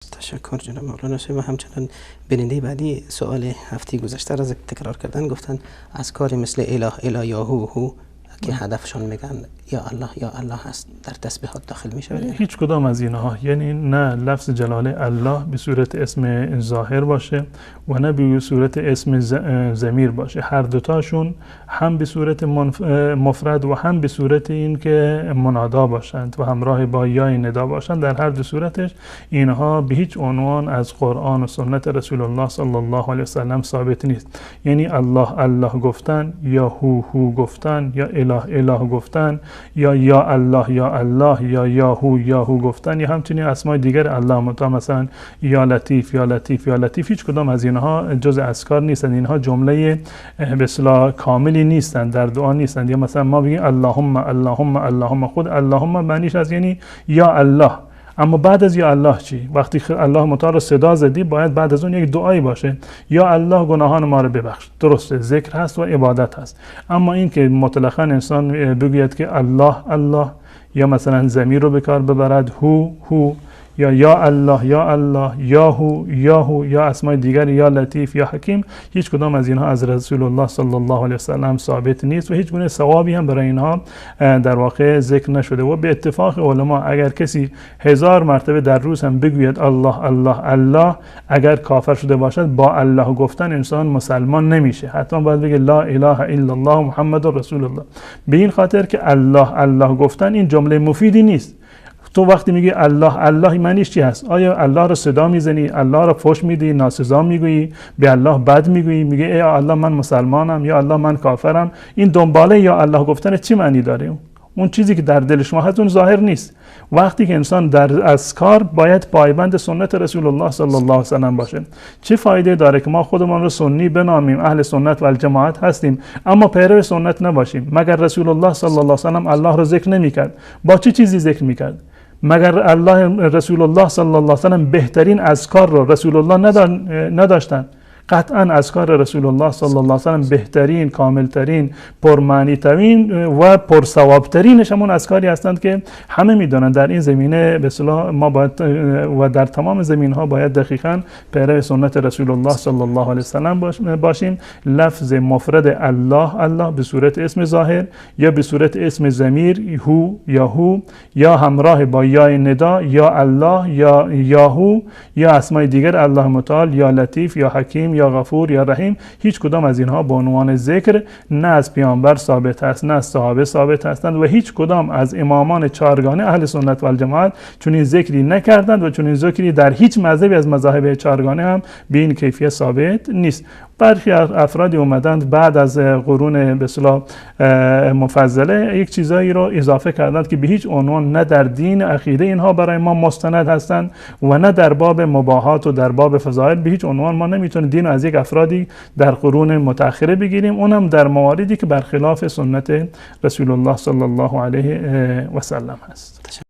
تشکر جناب مولانا صاحب. همچنان بیننده بعدی سوال هفته گذشته را تکرار کردن، گفتن اذکار مثل اله اله یا هو هو که هدفشان میگن یا الله یا الله هست در تسبیحات داخل میشه؟ هیچ کدام از اینها، یعنی نه لفظ جلاله الله به صورت اسم ظاهر باشه و نه به صورت اسم ضمیر باشه، هر دوتاشون هم به صورت مفرد و هم به صورت این که منادا باشند و همراه با یای ندا باشند، در هر دو صورتش اینها به هیچ عنوان از قرآن و سنت رسول الله صلی الله علیه و سلم ثابت نیست. یعنی الله الله گفتن یا هو هو گفتن یا اله اله گفتن یا یا الله یا الله یا یا هو یا هو گفتن یا همچنین اسمای دیگر الله متعال، مثلا یا لطیف یا لطیف یا لطیف، هیچ کدام از اینها جز اذکار نیستند. اینها جمله به اصطلاح کاملی نیستند، در دعا نیستند. یا مثلا ما بگیم اللهم اللهم اللهم، خود اللهم معنیش از یعنی یا الله، اما بعد از یا الله چی؟ وقتی الله متعال رو صدا زدی باید بعد از اون یک دعایی باشه، یا الله گناهان ما رو ببخش. درسته، ذکر هست و عبادت هست، اما این که مطلقاً انسان بگوید که الله الله یا مثلا ضمیر رو به کار ببرد، هو هو، یا یا الله یا الله یا هو یا هو یا اسمای دیگر یا لطیف یا حکیم، هیچ کدام از اینها از رسول الله صلی الله علیه و سلم ثابت نیست و هیچ گونه ثوابی هم برای اینها در واقع ذکر نشده. و به اتفاق علما اگر کسی 1000 مرتبه در روز هم بگوید الله الله الله، اگر کافر شده باشد با الله گفتن انسان مسلمان نمیشه، حتما باید بگه لا اله الا الله محمد رسول الله. به این خاطر که الله الله گفتن این جمله مفیدی نیست. تو وقتی میگی الله الله معنیش چی هست؟ آیا الله رو صدا میزنی، الله رو فحش میدی، ناسزا میگویی، به الله بد میگویی، میگی ای الله من مسلمانم یا الله من کافرم؟ این دنباله یا الله گفتن چی معنی داره؟ اون چیزی که در دل شما هست اون ظاهر نیست. وقتی که انسان در اذکار باید پایبند سنت رسول الله صلی الله علیه و سلم باشه. چه فایده داره که ما خودمان رو سنی بنامیم، اهل سنت و الجماعت هستیم، اما پیرو سنت نباشیم؟ مگر رسول الله صلی الله علیه و سلم الله رو ذکر نمیکرد؟ با چه چیزی ذکر میکرد؟ مگر الله رسول الله صلی الله علیه و سلم بهترین اذکار رو رسول الله نداشتن؟ قطعا اذکار رسول الله صلی الله علیه و سلم بهترین، کاملترین، پرمعنی‌ترین و پرثوابترینش همون اذکاری هستند که همه میدانند. در این زمینه به اصطلاح ما باید و در تمام زمین‌ها باید دقیقاً پیرو سنت رسول الله صلی الله علیه و سلم باشیم. لفظ مفرد الله الله به صورت اسم ظاهر یا به صورت اسم ضمیر هو یا هو یا همراه با یای ندا یا الله یا یاهو یا اسمای دیگر الله متعال یا لطیف یا حکیم یا غفور یا رحیم، هیچ کدام از اینها به عنوان ذکر نه از پیامبر ثابت است نه از صحابه ثابت هستند و هیچ کدام از امامان چهارگانه اهل سنت و الجماعت چنین ذکری نکردند و چنین ذکری در هیچ مذهبی از مذاهب چهارگانه هم به این کیفیت ثابت نیست. برخی افرادی اومدند بعد از قرون به اصطلاح مفضله یک چیزایی رو اضافه کردند که به هیچ عنوان نه در دین عقیده اینها برای ما مستند هستند و نه در باب مباهات و در باب فضایل. به هیچ عنوان ما نمیتونیم دین رو از یک افرادی در قرون متأخره بگیریم، اونم در مواردی که برخلاف سنت رسول الله صلی الله علیه و سلم هست.